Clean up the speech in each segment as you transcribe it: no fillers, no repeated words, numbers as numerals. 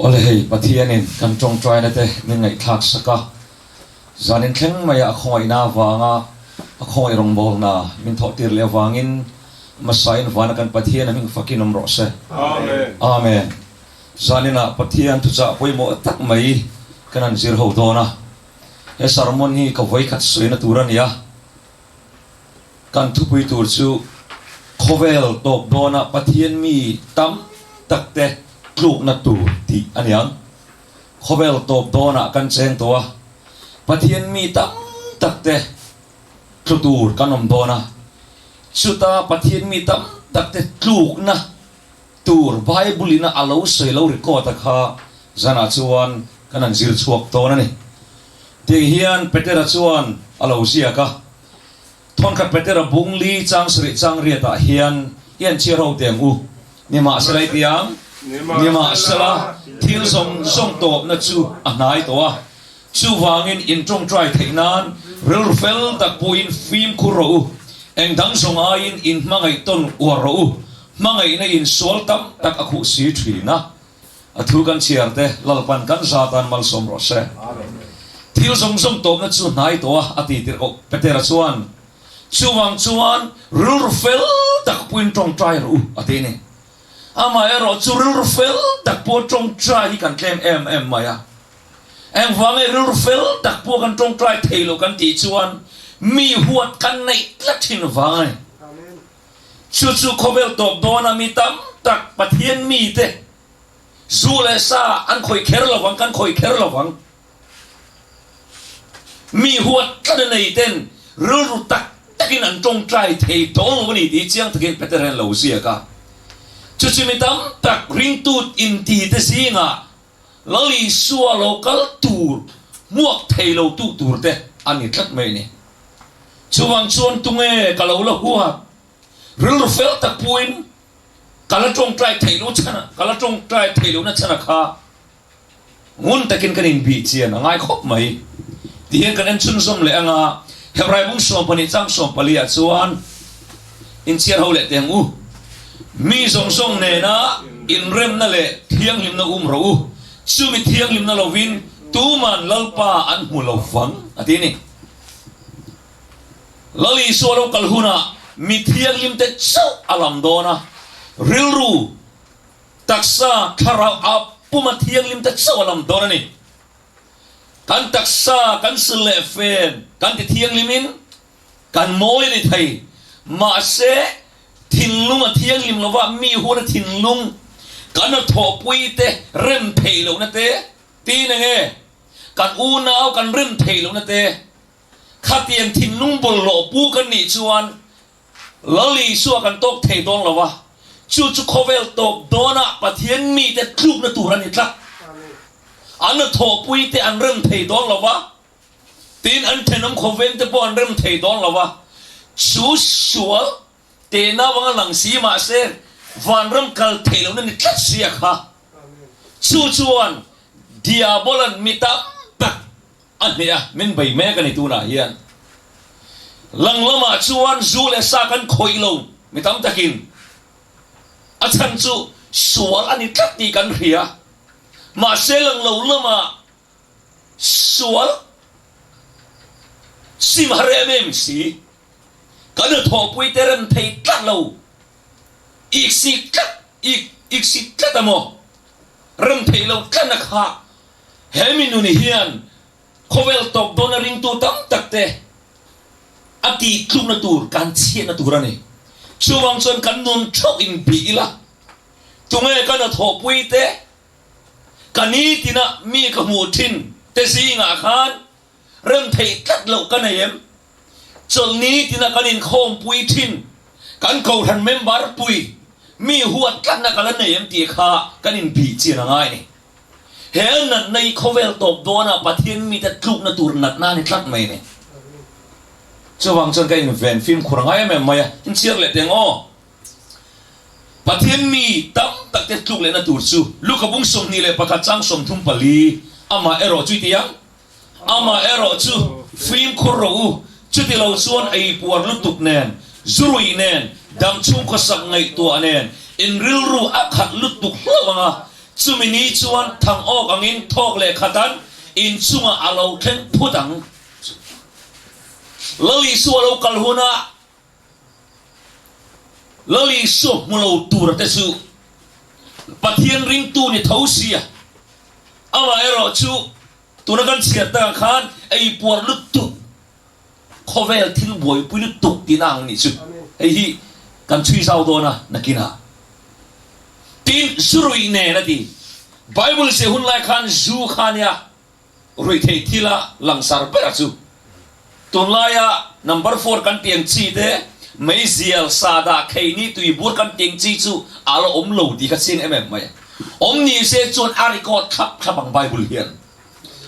Awle hei Pathianin kan tawngtaina te min ngaihthlak sak a, zanin thleng maia a khawngaihna avanga a khawngaih rawngbawlna min thawh tir leh avangin hmasain vana kan Pathian a hming fakin awm rawh se. Amen. Zaninah Pathian thuchah pawimawh tak mai kan han zir ho dawn a, he sermon hi ka vawikhat sawina tur a ni a, Kan thupui tur chu khawvel tawp dawna Pathian mi tam tak te tlukna tur tih a ni ang. Khawvel tawp dawnah kan cheng tawh a, Pathian mi tam tak te tlu tur kan awm dawn a, chuta Pathian mi tam tak te tlukna tur Bible ina a lo sawi lo record a kha zanah chuan kan han zir chhuak dawn a ni. Tiang hian Petera chuan a lo ziak a. Thawnkhat Petera bung li chang sarih chang riatah hian i an chhiar ho teh ang u. Nimahsela i ti ang, Nimahsela thil zawng zawng tawpna chu a hnai tawh a, chuvangin in tawngtai theih nan rilru fel tak pawhin fimkhur rawh u, eng dang zawng aiin in hmangaih tawn uar rawh u, hmangaihna in sual tam tak a khuh si thin a. A thu kan chhiar te Lalpan kan za tan malsawm rawh se. Thil zawng zawng tawpna chu hnai tawh a, a ti tirh ko. Petera chuan, Chuvang chuan rilru fel tak puin tawngtai rawh u, a ti a ni. Amaherawh chu rilru fel tak pawh tawngtai hi kan tlem em em mai a. Engvange rilru fel tak pawh kan tawngtai thei lo kan tih chuan mi huat kan neih tlat thin vang a ni. Chu chu khawvel tawp dawna mi tam tak Pathian mite zu leh sa an khawih kher lo vang, kan khawih kher lo vang. Mi huat tlat a nei ten rilru tak takin an tawngtai thei dawn lo a ni tih chiang takin Peter hian lo ziak a. Chu chu mi tam tak ringtu inti te zingah Lal Isua lo kal tur hmuak thei lo tu tur te a ni tlat mai a ni. Chuvang chuan tunge ka lo la huat? Rilru fel tak puin ka la tawngtai theih loh chhan a, ka la tawngtai theih lohna chhan a kha ngun takin kan inbih chian a ngai khawp mai. Tihian kan en chhunzawm leh anga Hebrai bung 12 chang 14 ah chuan inchhiar ho leh teh ang u. Mi zawng zawng nena inremna leh thianghlimna um rawh u, chumi thianghlimna lovin tuman Lalpa an hmu lo vang, a ti a ni. Lal Isua lo kal hunah mi thianghlimte chauh a lam dawn a, rilru, taksa, thlarau a puma thianghlimte chauh a lam dawn a ni. Kan taksa, kan sil leh fen kan ti thianghlimin kan mawi a ni thei. Mahse, thinlung a thianghlim lova mi huan a thinlung kan a thawhpui te rem theih lohna te tiin enge kan unau kan rem theih lohna te khatiang thinlung bawlhhlawh pu kan nih chuan Lal Isua kan tawk thei dawn lo a, chu chu khawvel tawp dawnah Pathian mite tlukna tur a ni tlat. An thawhpui te an rem thei dawn lo va, tin an thenawm khawveng te pawh an rem thei dawn lo va, chu sual tehna avanga lang si mahse vanram kal theih lohna ni tlat si a kha. Chu chuan Diabolan mi tam tak a hneh a, min bei mek a ni tunah hian. Lang lamah chuan zu leh sa kan khawih lo mi tam takin a chhan chu sual a ni tlat tih kan hria. Mahse lang lo lamah sual sim har em em si, kan hnathawhpui te rem thei tlat lo, iksik tlat, ik iksik tlat emaw rem theih lo tlatna kha he mi nun hian khawvel tawp dawna ringtu tam tak te a tih tlukna tur kan chhiatna tur a ni. Chuvang chuan kan nun theuh in bih ila, tunge ka hnathawhpui te, Ka nitina mi ka hmuh thin te zingah khan rem theih tlat loh ka nei em? Chawlh nitina kan inkhawmpui thin, kan kohhran member pui mi huat tlatna ka la nei em tih kha kan inbih chian a ngai a ni. He natna hi khawvel tawp dawnah Pathian mite tlukna tur natna a ni tlat mai a ni. Chuvang chuan ka inven fimkhur a ngai em em mai a, inchhiar leh teng aw. Pathian mi tam tak te tluk lehna tur chu Luka bung 21 chang 34 amah erawh chu i ti ang, Amah erawh chu fimkhur rawh u, chuti lo chuan ei puar lutuk nen, zuruih nen, dam chhung khawsak ngaihtuah nen, in rilru a khat lutuk hlauh ang a. Chumi ni chuan thang awk angin thawk leh khatan inchungah a lo thleng phut ang. Lal Isua lo kal hunah Lal Isua hmu lo tura te chu Pathian ringtu ni tho sia. Amaherawhchu tuna kan chhiar takah khan ei puar lutuk Khawvel thil buaipui lutuk tihna ang nih chu hei hi kan chhui zau dawn a nakinah. Tin, zu ruih nen a ti. Bible ziah hun lai khan zu kha nia ruih theih thil a langsar ber a chu. Tunlaia number four kan tiang chi te, meizial, sahdah, kheini, tuibur kan tiang chi chu a la awm lo tih kha chiang em em mai a. Awm ni se chuan a record thlap thlap ang Bible hian.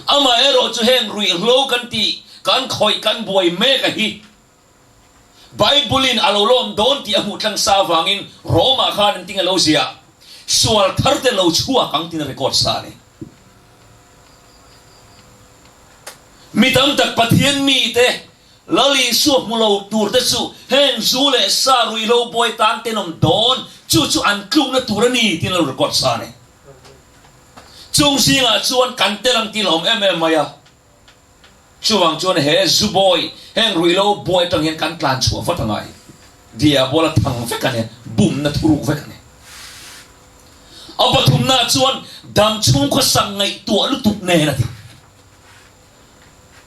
Amaherawh chu heng ruihhlo kan tih, kan khawih, kan buai mek a hi Bible-in a lo lawm dawn tih a hmuh tlang sa avangin Rome-ah khan an ting a lo ziah, sual thar te lo chhuak ang tiin a record sa a ni. Mi tam tak Pathian mite Lal Isua hmu lo tur te chu heng zu leh sa ruihhlo buai tan tenawm dawn, chu chu an tlukna tur a ni tiin a lo record sa a ni. Chung zingah chuan kan tel ang tih hlawm em em mai a. Chuvang chuan he zu bawi, heng ruihlo bawi atang hian kan tlan chhuah vat a ngai. Diabola thang vek a ni, bumna thuruk vek a ni. A pathumnaah chuan dam chhung khawsak ngaihtuah lutuk nen a ti.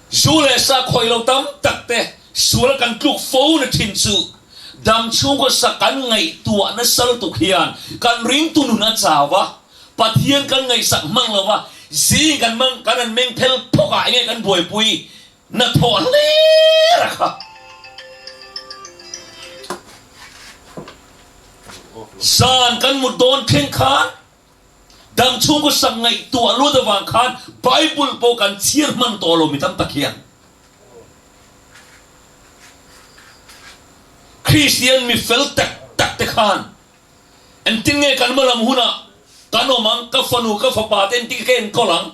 Zu leh sa khawih lo tam tak te sual kan tluk fo na thin chu dam chhungkaw sa kan ngaihtuah nasa lutuk hian kan ringtu nun a chau a, Pathian kan ngaihsak hmang lo va, zing kan mang kan han meng phel phawk ah enge kan buaipui hnathawh hler a kha. Zan kan mut dawn thleng khan Dam chhungkaw sak ngaihtuah lut avang khan Bible pawh kan chhiar hman tawh lo mi tam tak hian. Kristian mi fel tak tak te khan engtin nge kan hmalam hunah kan awm ang, ka fanu ka fapa te engtin nge ka enkawl ang,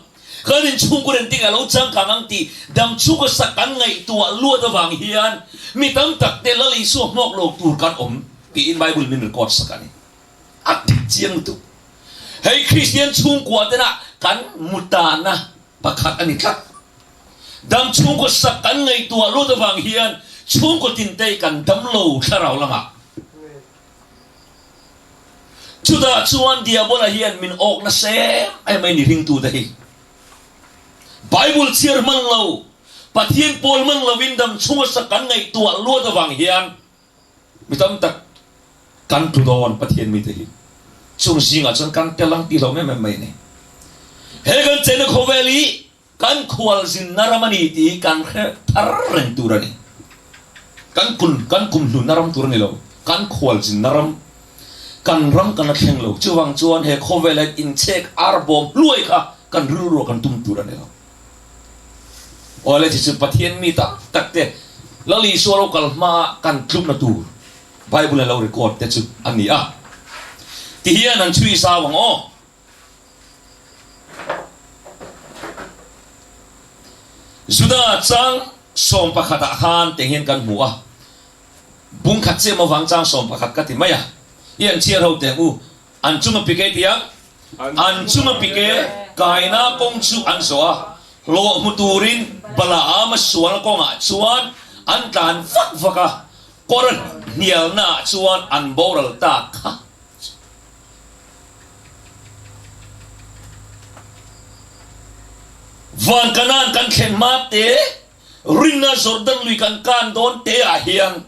kan inchhungkaw engtin nge a lo changkang ang tih dam chhungkaw sak kan ngaihtuah luat avang hian mi tam tak te Lal Isua hmawk lo tur kan awm tiin Bible min record sak a ni. A dik chiang lutuk. Hei Kristian chhungkua tena kan mutana pakhat a ni tlat. Dam chhungkaw sak kan ngaihtuah lut avang hian chhungkaw tinte kan dam lo thlarau lamah. Chutah chuan Diabola hian min awk nasa em em a ni ringtute hi. Bible chhiar hmang lo, Pathian pawl hmang lovin dam chhunga sak kan ngaihtuah luat avang hian Mi tam tak kan tlu dawn Pathian mite hi chung zingah chuan kan tel ang ti lo em em mai a ni. He kan chenna khawvel hi kan khualzinna ram a ni tih hi kan hre thar reng tur a ni. Kan kun kan kumhlunna ram tur a ni lo, kan khualzinna ram, kan ram kan la thleng lo. Chuvang chuan he khawvel hian inchhek arbawm hluai kha kan rilruah kan tum tur a ni lo. Awle chi chu Pathian mi tak tak te Lal Isua lo kal hma kan tlukna tur Bible a lo record te chu a ni a. Ti hian an chhui zau ang aw. Juda chang 11 ah khan teng hian kan hmu a. Bung khat chiah maw vang chang 11 ka ti mai a. I an chhiar ho teng u. An chunga pike tiang An chunga pike kaina kawng chu an zawh a, hlawh hmu turin Balaama sual kawngah chuan an tlan vak vak a, kawr hnialnaah chuan an boral ta kha. Van Kanaan kan thlen hma te, rinna Jordan lui kan kan dawn te ah hian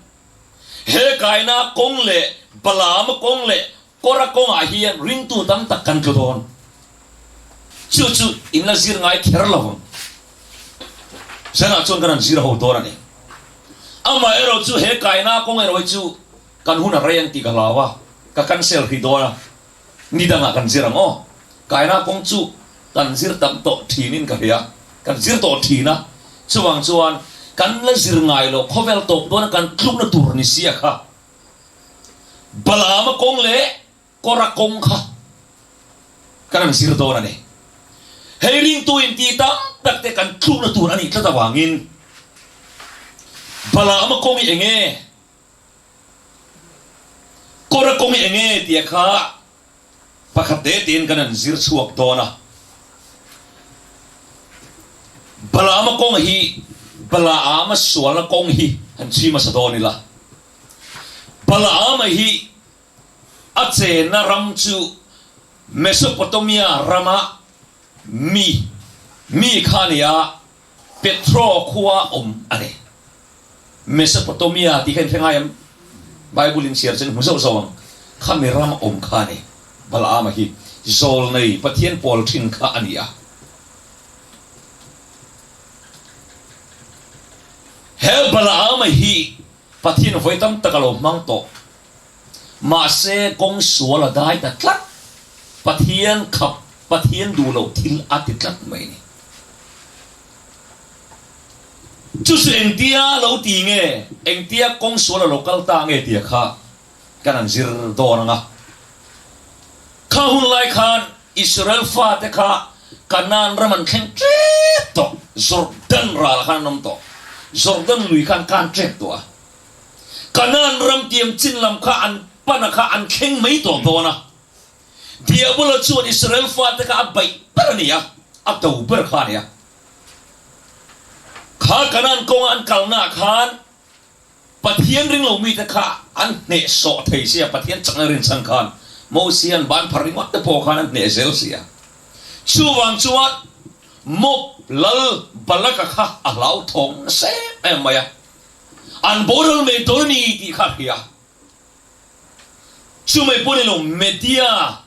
he kaina kawng leh Balaama kawng leh Kawra kawngah hian ringtu tam tak kan tlu dawn. Chu chu in la zir ngai kher lo vang. Zanah chuan kan han zir ho dawn a ni. Amaherawh chu he kaina kawng erawh hi chu kan hun a rei ang tih ka hlau a, ka cancel hrih dawn a, ni dangah kan zir ang aw. Kaina kawng chu kan zir tam tawh thinin ka hria, kan zir tawh thin a, chuvang chuan kan la zir ngai loh khawvel tawp dawna kan tlukna tur ni sia kha. Balaama kawng leh Kora kawng kha kan han zir dawn a ni. Hei ringtu inti tam tak te kan tlukna tur a nih tlat avangin Balaama kawng hi enge, Kora kawng hi enge tia kha. Pakhat te tein kan han zir chhuak dawn a. Balaama kawng hi, Balaama sualna kawng hi han chhui hmasa dawn ila. Balaama hi a chenna ram chu Mesopotamia rama mi mi kha a ni a, Petro khua awm a ni. Mesopotamia tih kha in hre ngai em? Bible in chhiar chuan hmu zauh zauh ang. Khami ram awm kha a ni. Balaama hi zawlnei Pathian pawl thin kha a ni a. He Balaama hi Pathian vawi tam tak a lo hmang tawh. Mahse kawng sual a dai ta tlat. Pathian khap, Pathian duh loh thil a ti tlat mai a ni. Chu chu engtia lo ti nge, engtia kawng sual a lo kal ta nge tia kha kan han zir dawn ang a. Kha hun lai khan Israel fate kha Kanaan ram an thleng tep tawh, Jordan ral khan an awm tawh, Jordan lui kha an kan tep tawh a. Kanaan ram tiang chin lam kha an pana kha an thleng mai tawh dawn a. Diabola chuan Israel fate kha a baih ber a ni a, a do ber kha a ni a. Kha Kanaan kawnga an kalnaah khan Pathian ring lo mite kha an hnehsawh thei si a, Pathian chakna rinchhan khan Mosia'n ban phar ringawt te pawh khan an hneh zel si a. Chuvang chuan Moab lal Balaka kha a hlauthawng nasa em em mai a, an boral mai dawn a ni tih kha a hria. Chumai pawh ni lo, Media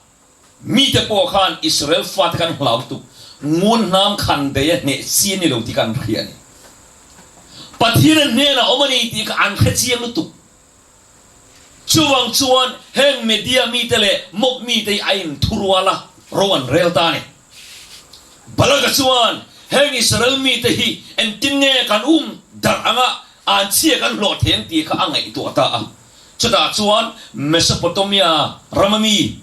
mite pawh khan Israel fate khan hlau tuk, ngun hnam khan bei a hneh chi a ni lo tih kha an hria a ni. Pathian a hnenah awm a ni tih kha an hre chiang lutuk. Chuvang chuan heng Media mite leh Moab mite hi a inthurual a, ro an rel ta a ni. Balaka chuan heng Israel mite hi engtin nge kan um darh anga an chhia kan hlawh thei ang tih kha a ngaihtuah ta a. Chutah chuan Mesopotamia rama mi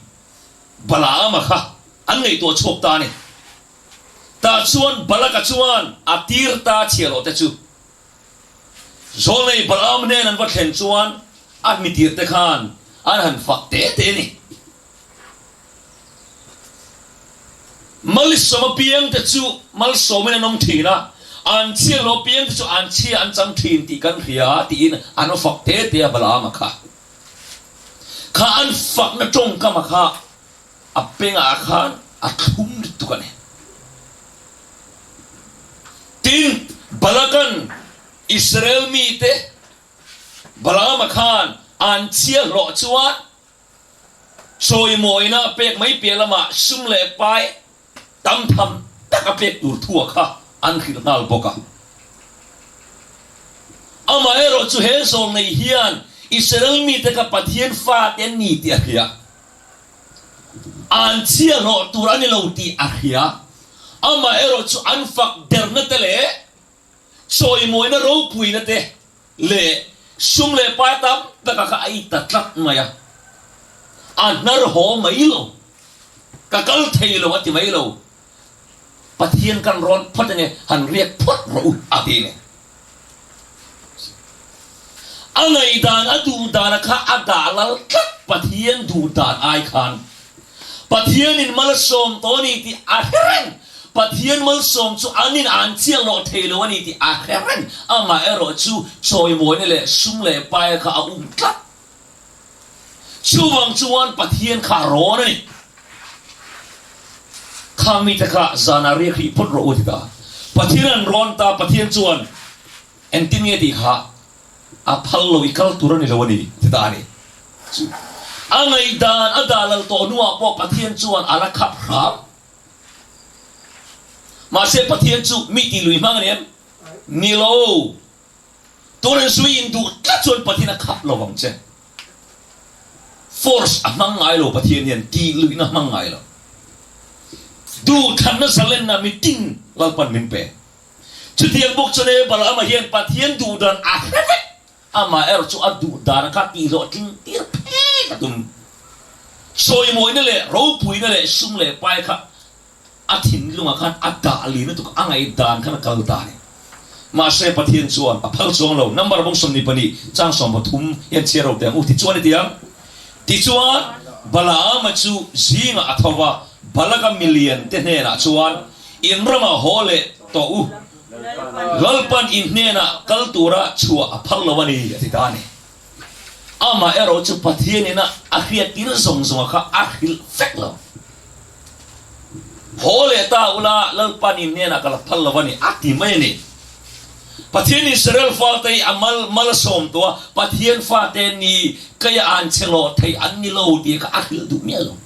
Balaama kha an ngaihtuah chhuak ta a ni. Tah chuan Balaka chuan a tir ta chhiahloh te chu Zawlnei Balaam hnen an va thlen chuan a mitir te khan an han fak te te a ni. Malsawm apiangte chu malsawmin an awm thin a, an chhiahhlawh apiangte chu an chhia an chang thin tih kan hria tiin an fak te te a Balaama kha. Kha an fakna tawngkama kha a pengah khan a thlum lutuk a ni. Tin, Balakan Israel mite Balaama khan an chhiahhlawh chuan Chawimawina pek mai piah lamah sum leh pai tam tham tak a pek tur thu a kha an hrilh nghal bawk a. Amaherawh chu he zawng nei hian Israel mite kha Pathian fate an ni tih a hria. An chhiahhlawh tur a ni lo tih a hria. Amaherawh chu an fak derna te leh chawimawina ropuina te leh sum leh pai tam taka kha a i ta tlat mai a, a hnar haw mai lo, ka kal thei lo a ti mai lo, Pathian kan rawn phawt ange, han riak phawt rawh u a ti nge. A ngaihdan a duh dana kha a dah lal tlat Pathian duh dan ai khan. Pathianin malsawm tawh a ni tih a hre reng. Pathian malsawm chu an in an chiah lawh thei lo a ni tih a hre reng. Amah erawh chu chawimawina leh sum leh pai kha a um tlat. Chuvang chuan Pathian kha a rawn a ni. Khang mite kha zanah riak hrih phawt rawh u a ti ta. Pathian an rawn ta, Pathian chuan engtin nge tih kha a phal lo i kal tur a ni lo a ni ti ta a ni. Chu a ngaihdan a dah lal tawh hnuah pawh Pathian chuan a la khap hram. Mahse Pathian chu mi tih lui hmang a ni em? Ni lo. Tun an zui in duh tlat chuan Pathian a khap lo vang che. Force a hmang ngai lo Pathian hian tih luihna hmang ngai lo. Duhthlanna zalenna mitin Lalpan min pe. Chutiang bawk chuan e Balaama hian Pathian duh dan a hre vek, amah erawh chu a duh dan kha tihhlawhtling tir phek a tum. Sawimawina leh ropuina leh sum leh pai kha a thinlungah khan a dah lin lutuk, a ngaihdan khan a kal ta a ni. Mahse Pathian chuan a phal chuang lo. Number bawng 22 chang 13 hian chhiar ro teh ang u. Tichuan i ti ang. Tichuan. Balaama chu zingah a tho va, Balaka milian te hnenah chuan, In ramah haw leh tawh u, Lalpan in hnenah kal tura chhuah a phal lo a ni, a ti ta a ni. Amah erawh chu Pathian ina a hriattir zawng zawnga kha a hrilh vek lo. Haw leh ta ula, Lalpan in hnenah ka la phal lo a ni, a ti mai a ni. Pathian Israel fate hi a mal mal a sawm tawh a, Pathian fate ni keia an che lawh thei an ni lo tih kha a hrilh duh miah lo.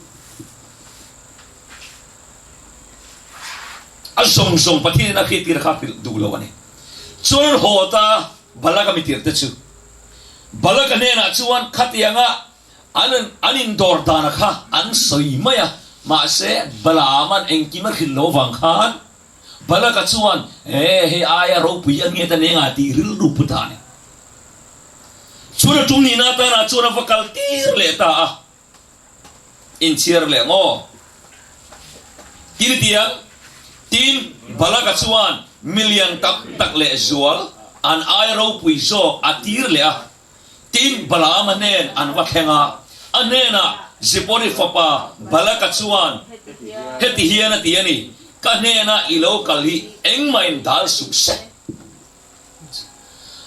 A zawng zawng Pathian in a hriattir kha a hrilh duh lo a ni. Chuan haw ta Balak-a mitirte chu Balak-a hnenah chuan khatianga an an indawr dana kha an sawi mai a, mahse Balaam-a'n engkim a hrilh lo avang khan Balak-a chuan, E, hei aia ropui a nge ta nengah tih rilru pu ta a ni. Chuan a tum nihna atanah chuan a va kal tir leh ta a. Inchhiar leh ngaw. Tin tiang, tin Balak-a chuan milian tam tak leh zual an aia ropui zawk a tir leh a. Tin, Balaama hnen an va thleng a, a hnenah Zipori fapa Balaka chuan heti hian a ti a ni, Ka hnena i lo kal hi engmahin dal suh se.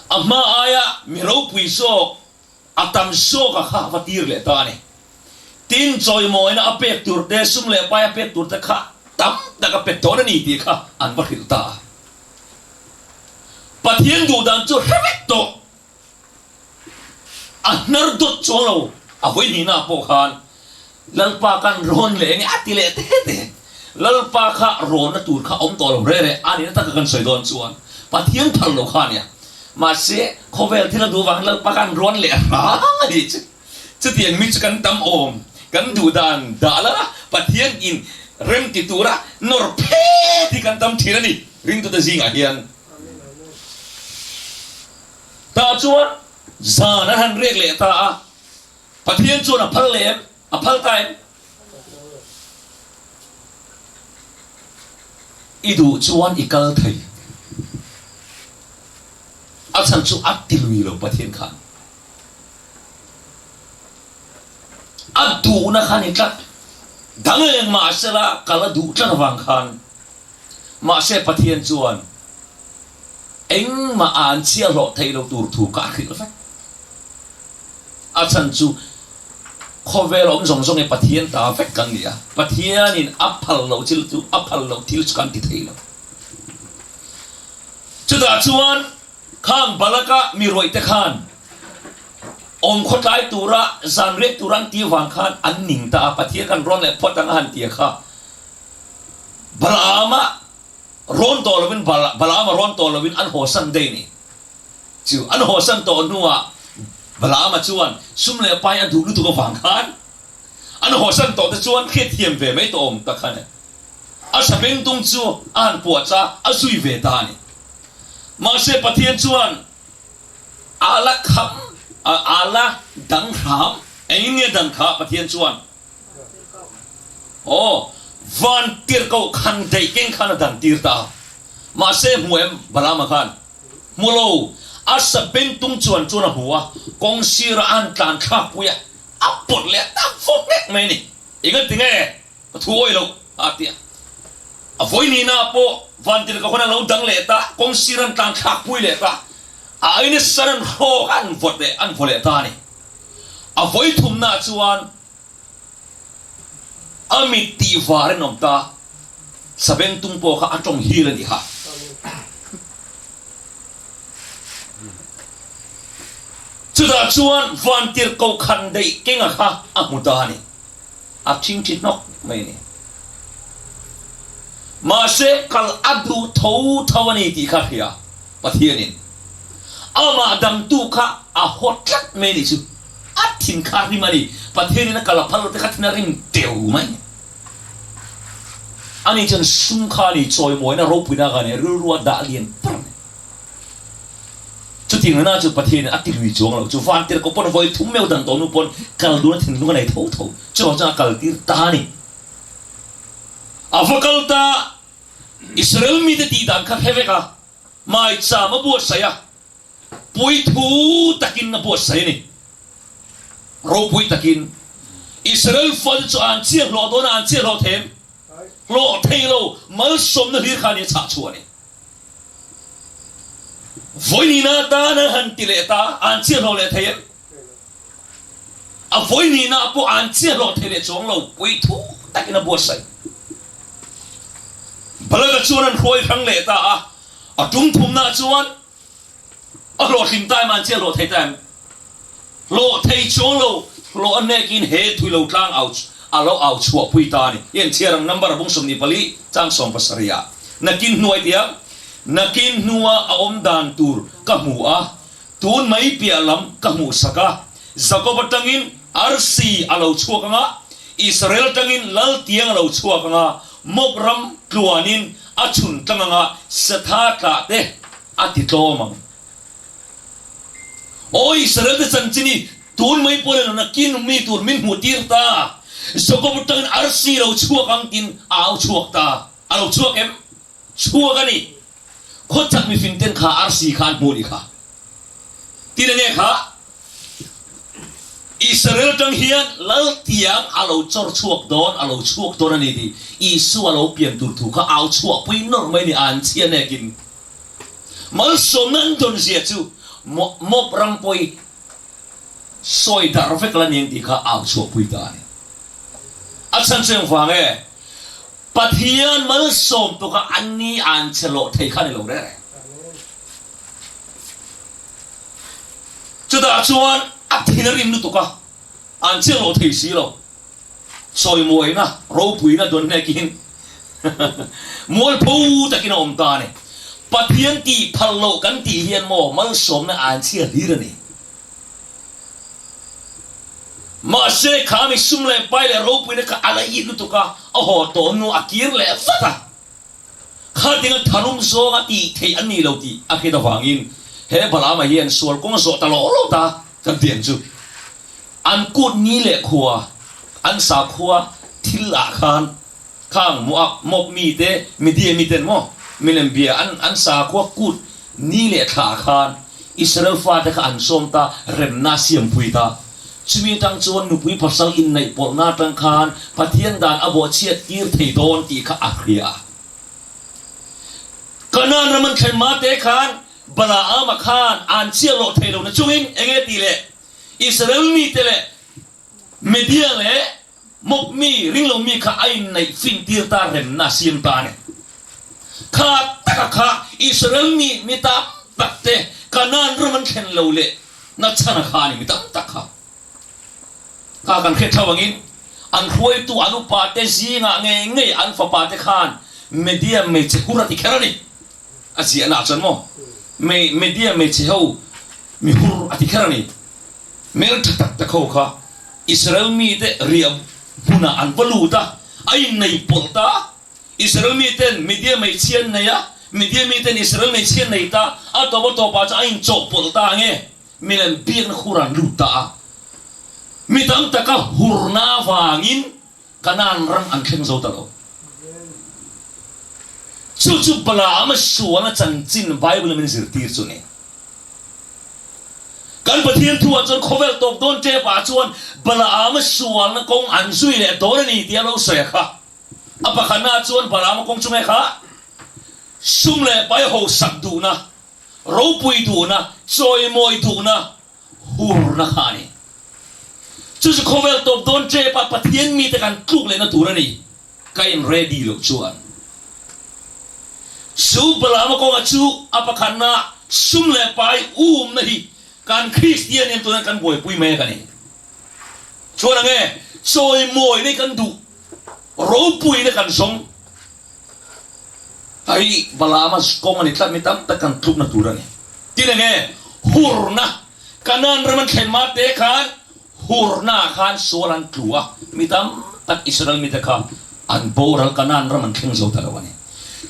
A hma aia mi ropui zawk a tam zawka kha va tir leh ta a ni. Tin, chawimawina a pek tur te, sum leh pai a pek tur te kha tam tak a pe dawn a ni tih kha an va hrilh ta a. Pathian duhdan chu hre vek tawh. A hnar dawt chuang lo, a vawi hnihna pawh khan Lalpa kan rawn leh enge a ti leh te te. Lalpa kha rawnna tur kha awm tawh lo re re a nihna taka kan sawi dawn chuan Pathian phal lo kha a nia. Mahse, khawvel thil a duh vangin Lalpa kan rawn leh hrang a nih chu. Chutiang mi chu kan tam awm, kan duh dan dah la la Pathian in rem ti tura nawr phet hi kan tam thin a ni ringtute zingah hian. Tah chuan zan an han riak leh ta a, Pathian chuan a phal leh em? A phal ta em? I duh chuan i kal thei. A chhan chu a ti lui lo Pathian khan. A duhna kha ni tlat. Dang eng mahsela kal a duh tlat avang khan Mahse Pathian chuan engmah a an chhiahhlawh theih lo tur thu ka a hrilh vek. A chhan chu khawvel awm zawng zawng hi Pathian ta vek kan ni a, Pathianin a phal loh thil chu a phal loh thil chu kan ti thei lo. Chutah chuan khang Balaka mi rawihte khan awm khawtlai tura zan riak tura an tih vang khan an ning ta a, Pathian kan rawn leh phawt ang a han ti a kha. Balaama rawn tawh lovin Balaama rawn tawh lovin an hawsan daih ni. Chu an hawsan tawh hnuah Balaama chuan sum leh pai a duh lutuk avang khan an hawsan tawh te chuan hriatthiam ve mai tawh awm tak kha a ni. A sabengtung chu a han puah cha a zui ve ta a ni. Mahse Pathian chuan a la kham a la dang hram. Engin nge dang kha Pathian chuan? Aw, van tirhkoh khan daih keng khan a dan tir ta a. Mahse hmu em Balaama khan? Hmu lo. A sabengtung chuan chuan a hmu a, kawng sirah a han tlan thlak pui a, a pawt leh tak fawk mek mai a ni. Engati nge ka thu awih loh? a ti a. A vawi nihna pawh van tirhkoh khan a lo dang leh ta, kawng sir an tlan thlak pui leh ta, a aina san an hrawk a an vawt leh an vaw leh ta a ni. A vawi thumna chuan a mit tih var in awm ta, sabengtung pawh kha a tawng hil a nih kha. Chutah chuan vantirhkoh khan daih kenga kha a hmu ta a ni. A thingthi hnawk mai a ni. Mahse kal a duh tho tho a ni tih kha hria Pathianin amah dangtu kha a haw tlat mai a nih chu. A thin kha a rim a ni. Pathianin a kal a phal lo te kha thin a rim teu mai a ni. Ani chuan sum kha a ni chawimawina ropuina kha a ni rilru a dah lian ber a ni. Chutiang nana chu Pathianin a ti lui chuang lo chu vantirhkoh pawn vawi thum meuh dang tawh nu pawn kal dun a thinlung a nei tho tho. Chuvang chuan a kal tir ta a ni. A va kal ta Israel mite tih dan kha hre vek a, maicham a buatsaih a, puithu takin a buatsaih a ni. Ropui takin. Israel fate chu an chiah hlawh dawn a, an chiah hlawh thei em? Hlawh thei lo, malsawmna hlir kha a ni a chhah chhuah a ni. Vawiin atan an han ti leh ta, an chiah hlawh leh thei em? A vawiinah pawh an chiah hlawh thei leh chuang lo, pui thu takin a buatsaih. Balaka chuan an hruai hrang leh ta a, a tum thumnaah chuan A hlawhtling ta em an chiah hlawh thei ta em? Hlawh thei chuang lo, hlawh a hnekin he thui lo tlang au a lo au chhuah pui ta a ni. I en chhiar ang number bung 24 chang 70 ah nakin hnuai tia nakin hnua a awm dan tur ka hmu a, tun mai piah lam ka hmuh sak a, Jakob atangin arsi a lo chhuak ang a, Israel atangin lal tiang a lo chhuak ang a, Moab ram tluanin a chhun tlang ang a, Setha tlah te A ti tlawm ang. Aw Israel te chanchin hi tun mai pawh leh nakin mi tur min hmuh tir ta. Jakob atangin arsi lo chhuak ang tin a au chhuak ta. A lo chhuak em? Chhuak a ni. Khawchhak mifing ten kha arsi kha an hmuh ni kha. Tin enge kha? Israel atang hian lal tiang a lo chawr chhuak dawn, a lo chhuak dawn a ni tih Isua lo pian tur thu kha au chhuah pui nawrh mai ni a an chhia nekin. Malsawmna an dawn zia chu Moab ram pawi sawi darh vek la ni ang tih kha au chhuahpui ta a ni. A chhan chu engvang e? Pathian malsawm tu kha an ni an che lawh thei kha a ni lo reng reng. Chutah chuan a thin a rim lutuk a, an che lawh thei si lo. Sawimuaina, ropuina dawn hnekin mualpho takin a awm ta a ni. Pathian tih phal loh kan tih hian maw malsawmna an chhia hlir a ni. Mahse kha mi sum leh pai leh ropuina kha a la it lutuk a, a haw tawh hnu a kir leh vat a. Khatinga tharum zawnga tih theih an ni lo tih a hriat avangin he Balaama hian sual kawng a zawh ta lawh lawh ta kan ti ang chu. An kut ni leh khua, an sakhua thil ah khan khang Moab, Moab mi te, Midian mi ten maw milem bia an an sakhua kut ni leh thla ah khan Israel fate kha an sawm ta, remna siam pui ta. Chumi atang chuan nupui pasal inneih pawlhna atang khan Pathian dan a bawhchhiat tir thei dawn tih kha a hria a. Kanaan ram an thlen mate khan Balaama khan an chiah loh thei lohna chungin enge tih leh Israel mite leh Media leh Moab mi ringlo mi kha a inneih fin tir ta remna a siam ta a ni. Kha taka kha Israel mi mi tam tak te Kanaan ram an thlen lo leh na chhan a kha a ni mi tam tak kha. Kha kan hriat thlau angin an hruaitu an upa te zingah ngei ngei an fapa te khan Media hmeichhe hur a ti kher a ni. A ziahna ah chuan maw Media hmeichhe ho mi hur a ti kher a ni. Hmel tha tak tak ho kha Israel mite riah hmunah an va lut a, a innei pawlh ta. Israel miten Midia hmeichhia an nei a, Midia miten Israel hmeichhia an nei ta. A tawp a tawpah chuan a inchawhpawlh ta ang e, milem biakna khur an lut ta a. Mi tam taka hurna avangin Kanaan ram an thleng zo ta lo. Chu chu Balaam-a sualna chanchin Bible-a min zirtir chu a ni. Kan Pathian thuah chuan khawvel tawp dawn tep-ah chuan Balaam-a sualna kawng an zui leh dawn a ni tih a lo sawi a kha. A pakhatnaah chuan Balaam-a kawng chu nge kha? Sum leh pai hosak duhna, ropui duhna, chawimawi duhna, hurna kha a ni. Chu chu khawvel tawp dawn tep a Pathian mite kan tluk lehna tur a ni. Ka in ready loh chuan chu Balaama kawnga chu a pakhatna sum leh pai umna hi kan Kristian hian tunah kan buaipui mek a ni. Chuan ang e, chawimawina hi kan duh, ropuina kan zawng. Hei Balaama kawng a ni tlat mi tam tak kan tlukna tur a ni. Tin enge hurna Kanaan ram an thlen mah te khan hurna ah khan sual an tlu a, mi tam tak Israel mite kha an boral Kanaan ram an thleng zo ta lo a ni.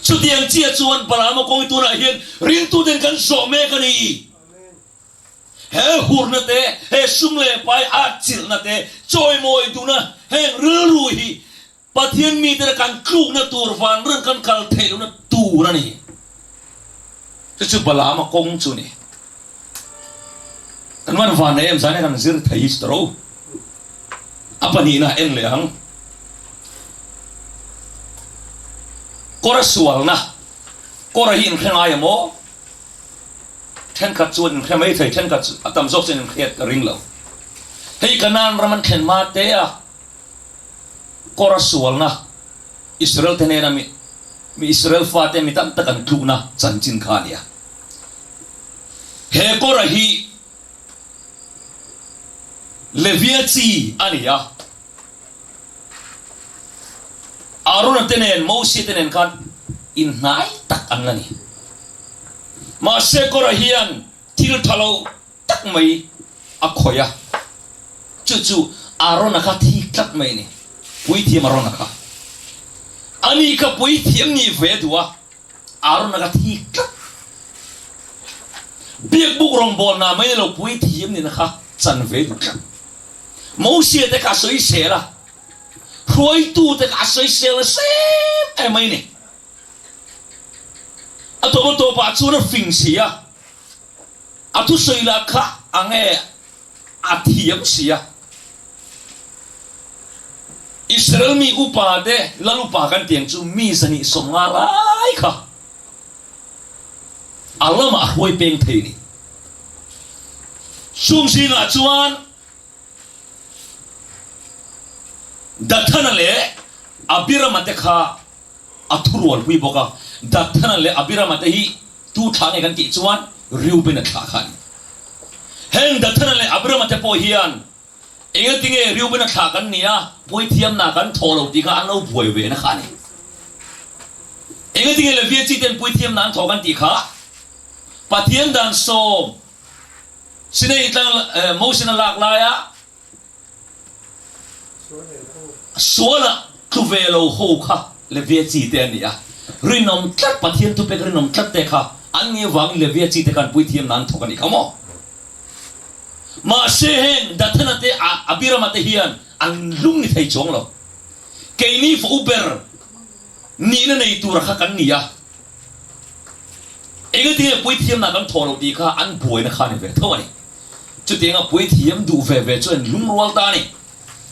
Chutiang chiah chuan Balaama kawng hi tunah hian ringtuten kan zawh mek a ni. He hurna te, he sum leh pai atchilhna te, chawimawi duhna heng rilru hi Pathian mite la kan tlukna tur vanram kan kal theih lohna tur a ni. Chu chu Balaama kawng chu a ni. Kan van van nei em zan hian kan zir thei hi chu ta ro. A pahnihna en leh ang. Kawra sualna, Kawra hi inhre ngai emaw? Thenkhat chuan inhre mai thei, thenkhat chu a tam zawk chuan inhriat ka ring lo. Hei Kanaan ram an thlen hma te a Kawra sualna, Israel te hnena mi mi Israel fate mi tam tak an tlukna chanchin kha a nia. He Kawra hi Levia chi a ni a. Arona te nen, Mosia te nen khan inhnai tak an la ni. Mahse Kora hian thil tha lo tak mai a khawih a, chu chu Arona kha thik tlat mai a ni. Puithiam Arona kha. Ani kha puithiam nih ve a duh a, Arona kha thik tlat. Biakbuk rawngbawlna mai ni lo puithiam nihna kha chan ve duh tlat. Mosia te kha a sawisel a, hruaitu te kha a sawisel nasa em em mai ni. A tawp a tawpah chuan a fing si a, a thusawi lah kha a nge a thiam si a. Israel mi upa te, lal upa kan tih ang chu mi zahnih 50 lai kha a lamah a hruai peng thei ni. Chung zingah chuan Dathana leh Abirama te kha a thurualpui bawk a. Dathana leh Abirama te hi tu thlah nge kan tih chuan Reuben-a thlah kha a ni. Heng Dathana leh Abirama te pawh hian Engatinge Reuben-a thlah kan ni a, puithiamna kan thawh lo tih kha an lo buai ve na kha a ni. Engatinge Levia chi ten puithiamna an thawh kan tih kha? Pathian dan sawm Sinai tlang Moses-a lak laia suala tlu ve lo ho kha Levia chi te an ni a. Rinawm tlat, Pathian thupek rinawm tlat te kha an nih avangin Levia chi te khan puithiamna an thawk a nih kha maw? Mahse heng Dathana te Abirama te hian an lung ni thei chuang lo. Keini fa u ber nihna nei tura kha kan ni a. Engatinge puithiamna kan thawh loh tih kha an buaina kha a ni ve tho a ni. Chutianga puithiam duh ve ve chuan lungrual ta a ni.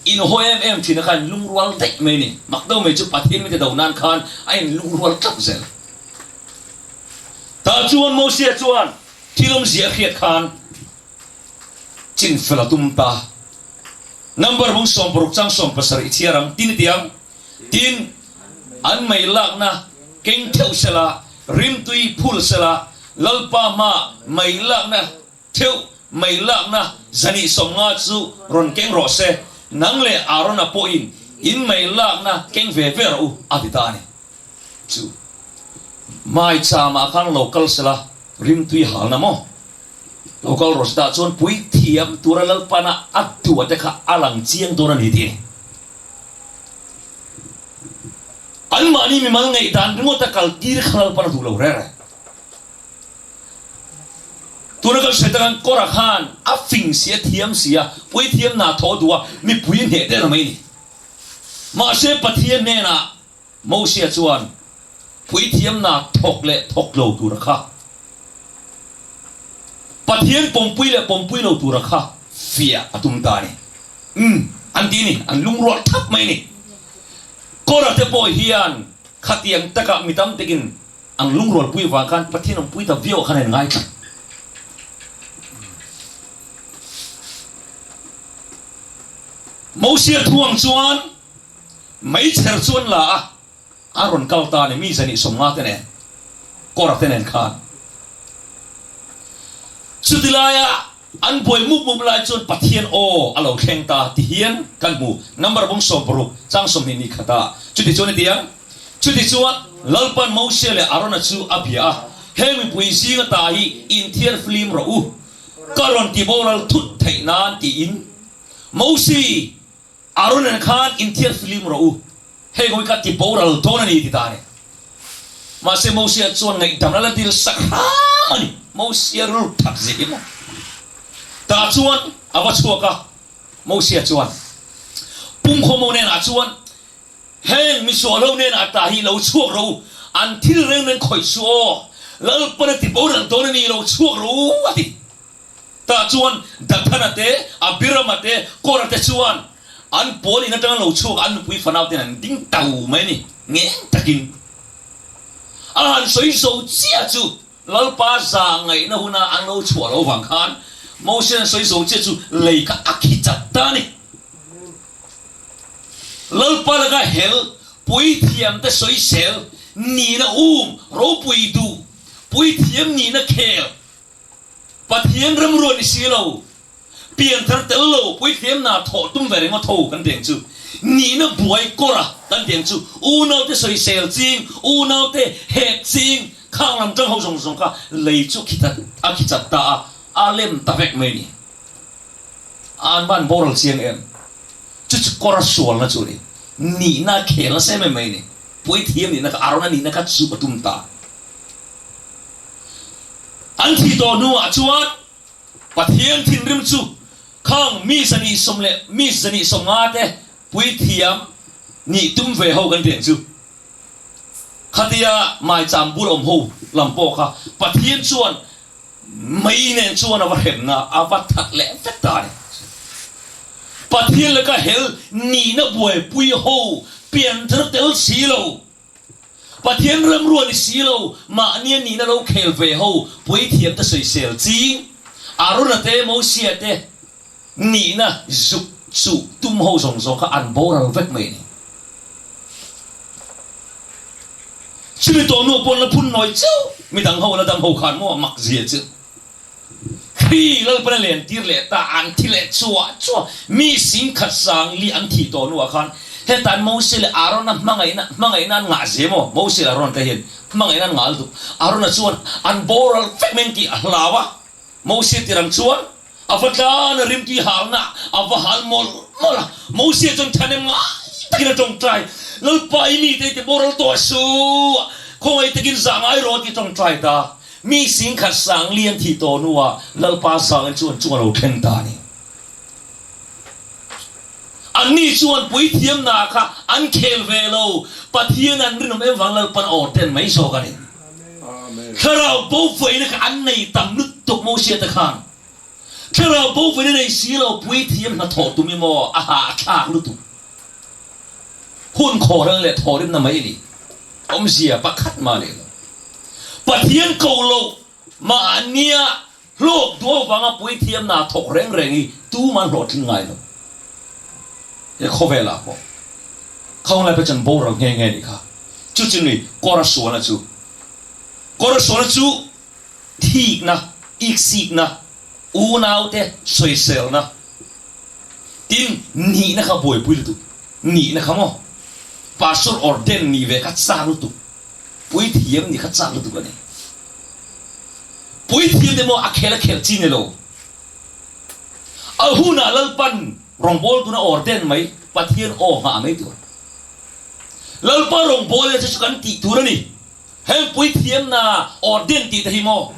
Inhaw em em thina khan lungrual daih mai a ni. Mak deuh mai chu Pathian mite do nan khan a inlungrual tlat zel. Tah chuan Mosia chuan thil awmzia a hriat khan chinfel a tum ta. Number bung 60 chang 70 i chhiar ang tin i ti ang. Tin, an mei lakna keng theuh sela, rimtui phul sela, Lalpa hma mei lakna theuh mei lakna zahnih 50 chu rawn keng rawh se, nang leh Arona pawhin in mei lakna keng ve ve rawh u, a ti ta a ni. Chu maicham ah khan lo kal sela, rimtui halna maw? Lo kal rawh se tah chuan puithiam tura Lalpana a duh te kha a lang chiang dawn a ni tih a ni. Anmahni mimal ngaihdan ringawt a kal tir kha Lalpan a duh lo reng reng. Tuna kan sawi tak ang Kora khan a fing si a thiam si a, puithiam hna thawh a duh a, mipui a hneh der mai a ni. Mahse Pathian hnenah Mosia chuan puithiamna thawk leh thawk lo tura kha, Pathian pawmpui leh pawmpui lo tura kha fiah a tum ta a ni. Umm, an ti a ni, an lungrual thap mai a ni. Kora te pawh hian khatiang takah mi tam takin an lungrualpui vang khan Pathian awmpui ta viau ah khan a inngai tlat. Mosia thu ang chuan Meichher chu an la a, a rawn kal ta a ni, mi zahnih 50 te nen, Kora te nen khan. Chuti laia an buai mup mup lai chuan Pathian aw a lo thleng ta ti hian kan hmu, number bung 60 chang 20 ni khat a. Chuti chuan hetiang, Chuti chuan Lalpan Mosia leh Arona chu a bia a, Heng mipui zinga ta hi inthiar flim rawh u, ka rawn ti boral thut theih nan tiin Mosi, Aaron nen khan inthiar filim rawh u, hei hawi kha ti boral dawn a ni ti ta a ni. Mahse Mosia chuan ngaihdam la la dil sak hram a ni. Mosia rilru that zia hi maw. Tah chuan a va chhuak a, Mosia chuan pumkhawmho nenah chuan, Heng misualho nenah tah hi lo chhuak rawh u, an thil reng reng khawih suh aw, Lalpan a ti boral dawn a ni, lo chhuak rawh u a ti. Tah chuan Dathana te, Abirama te, Kora te chuan. An pawl in atanga lo chhuak an nupui fanau ten an ding tau mai a ni, ngeng takin. A han sawi zo chiah chu Lalpa za ngaihna huna an lo chhuah lo vang khan Moses an sawi zo chiah chu lei kha a khi chat ta a ni. Lalpa laka hel, puithiam te sawisel, nihna um, ropui duh, puithiam nihna khel, Pathian remruat ni si lo, pianthar tel lo, puithiam hna thawh tum ve ringawt ho kan tih ang chu, nihna buai kawr a kan tih ang chu, unaute sawisel ching, unaute hek ching, khang lam tang ho zawng zawng kha lei chu a khi chat ta a, a lem ta vek mai a ni. An van boral chiang em? Chu chu kawr a sualna chu a ni. Nihna khel nasa em em mai a ni. Puithiam nihna kha, Arona nihna kha chu a tum ta. An thih tawh hnuah chuan Pathian thinrim chu khang mi 110 leh mi 150 te puithiam nih tum ve ho kan tih ang chu. Khatia maicham bul awm ho lam pawh kha Pathian chuan mei nen chuan a va hremna a va that leh vek ta a ni. Pathian laka hel nihna buaipui ho pianthar tel si lo. Pathian remruat ni si lo, mahnia nihna lo khel ve ho puithiam te sawisel ching, Arona te Mosia te nihna zuk chuh tum ho zawng zawng kha an boral vek mai a ni. Chumi tawh nu pawn la phun nawi chauh, midang ho la dam ho khan maw mak zia chu. Thli Lalpan a len tir leh ta, an thi leh chuah chuah. Mi singkhat sang li an thih tawh hnuah khan hetan Mose leh Arona hmangaihna hmangaihna an ngah zel maw? Mose leh Arona te hian hmangaihna an ngah lutuk. Arona chuan an boral vek mai ang tih a hlau a, Mose tirang chuan a va tlan a, rimtui halna a va hal mawlh mawlh a. Mose chuan thahnem ngai takin a tawngtai, Lalpa i mite i ti boral tawh suh, khawngaih takin zah ngai rawh tih a tawngtai ta. Mi singkhat sang lian thih tawh hnuah Lalpa sangin chu an chung a lo thleng ta a ni. Anni chuan puithiamna kha an khel ve lo, Pathian an rinawm em vang Lalpan a awrten mai zawk a ni. Thlarau bo vawiina kha an nei tam lutuk Mosia te khan. Thlarau bo vawiina nei si lo puithiam hnathawh tum i maw a hahthlak lutuk. Hun khawhral leh thawhrimna mai a ni. Awmzia pakhat mah leh lo. Pathian ko loh mahnia hlawk duau vanga puithiamna thawk reng reng hi tuman hlawhtling ngai lo. He khawvelah pawh khawnglai pawh chuan boral nghe nghe nih kha. Chu chu ni kawra sualna chu. Kawra sualna chu thikna, iksikna, unaute sawiselna, Tin, nihna kha buaipui lutuk. Nihna kha maw? Pastor ordain nih ve kha chak lutuk. Puithiam nih kha chak lutuk a ni. Puithiam te maw a khel a khel chi ni lo. A hunah Lalpan rawngbawl tuna ordain mai, Pathian aw nghah mai tur. Lalpa rawngbawl hi chu kan tih tur a ni. Heng puithiamna ordain tih te hi maw?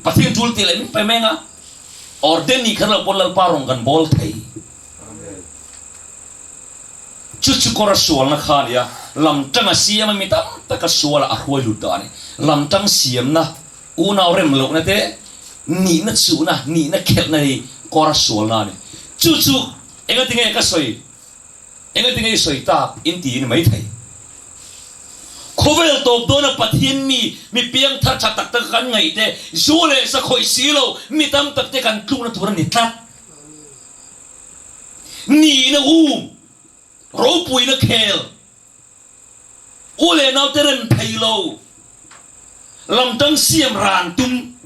Pathian tul tih leh min pe meng a, Orden nih kher lo pawn Lalpa rawng kan bawl thei. Chu chu kawr a sualna kha a ni a, lamtang a siam a mi tam tak a sual a a hruai lut ta a ni. Lamtang siamna, unau rem lohna te, nihna chuhna, nihna khelhna hi kawr a sualna a ni. Chu chu engatinge ka sawi? Engatinge i sawi tak in ti in mai thei. Khawvel tawp dawna Pathian mi, mi piangthar tha tak tak kan ngaih te, zu leh sa khawih si lo, mi tam tak te kan tlukna tur a ni tlat. Nihna um, ropuina khel, u leh naute rem thei lo, lamtang siam ran tum,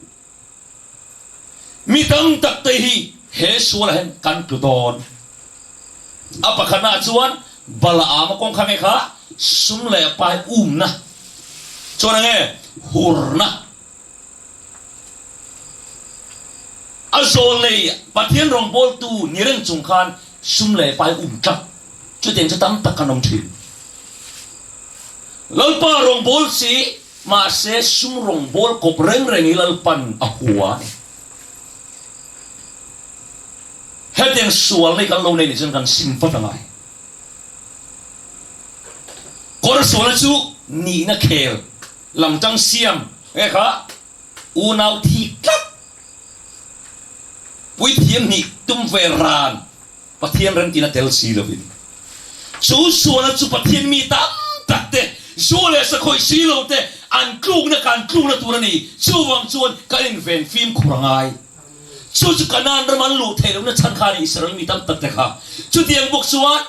Mi tam tak te hi he sualah hian kan tlu dawn. A pakhatnaah chuan Balaama kawng kha nge kha sum leh pai umna chuan enge hurna a zawl nei Pathian rawngbawltu ni reng chung khan sum leh pai um tlat chutiang chu tam tak kan awm thin. Lalpa rawngbâwl si, mahse sum rawngbâwl kawp reng reng hi Lalpan a hua a ni. Hetiang sual nei kan lo nei nih chuan kan sim vat a ngai. Kawr sualna chu nihna khel, lamtang siam nge kha unau thik tlat, puithiam hnih tum ve ran. Pathian remtihna tel si lovin. Chu sualna chu Pathian mi tam tak te, zu leh sa khawih si lo te an tlukna kan tlukna tur a ni. Chuvang chuan kan inven fimkhur a ngai. Chu chu Kanaan ram an luh theih lohna chhan kha a ni Israel mi tam tak te kha. Chutiang bawk chuan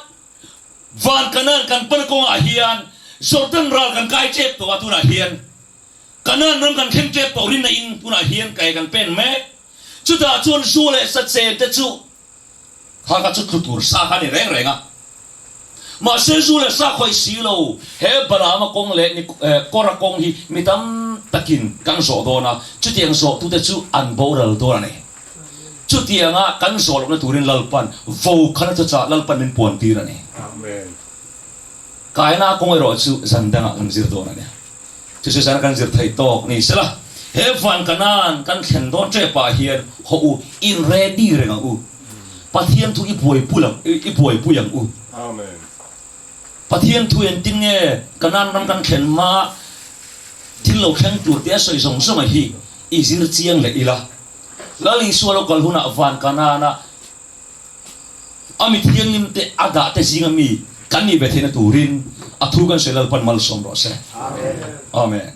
van Kanaan kan pan kawngah hian Jordan ral kan kai tep tawh a tunah hian Kanaan ram kan thleng tep tawh rinna in tunah hian kai kan pen mek. Chutah chuan zu leh sa chen te chu Kha kha chu tlu tur sa kha a ni reng reng a. Mahse zu leh sa khawih si lo, he Balaama kawng leh ni Kora kawng hi mi tam takin kan zawh dawn a, chutiang zawhtute chu an boral dawn a ni. Chutianga kan zawh lohna turin Lalpan vokhana thuchah Lalpan min puan tir a ni. Kaina kawng erawh chu zan dangah kan zir dawn a nia. Chu chu zan kan zir thei tawk ni sela, he van Kanaan kan thlen dawn tep ah hian haw u, in ready reng ang u. Pathian thu i buaipui ang, i buaipui ang u. Amen. Pathian thu engtin nge Kanaan ram kan thlen hma thil lo thleng tur tih a sawi zawng zawng a hi i zir chiang leh ila. Lal Isua lo kal hunah van Kanaan ah A mi thianghlim te a dah te zinga mi kan nih ve theihna turin a thu kan sawi Lalpan malsawm rawh se. Amen.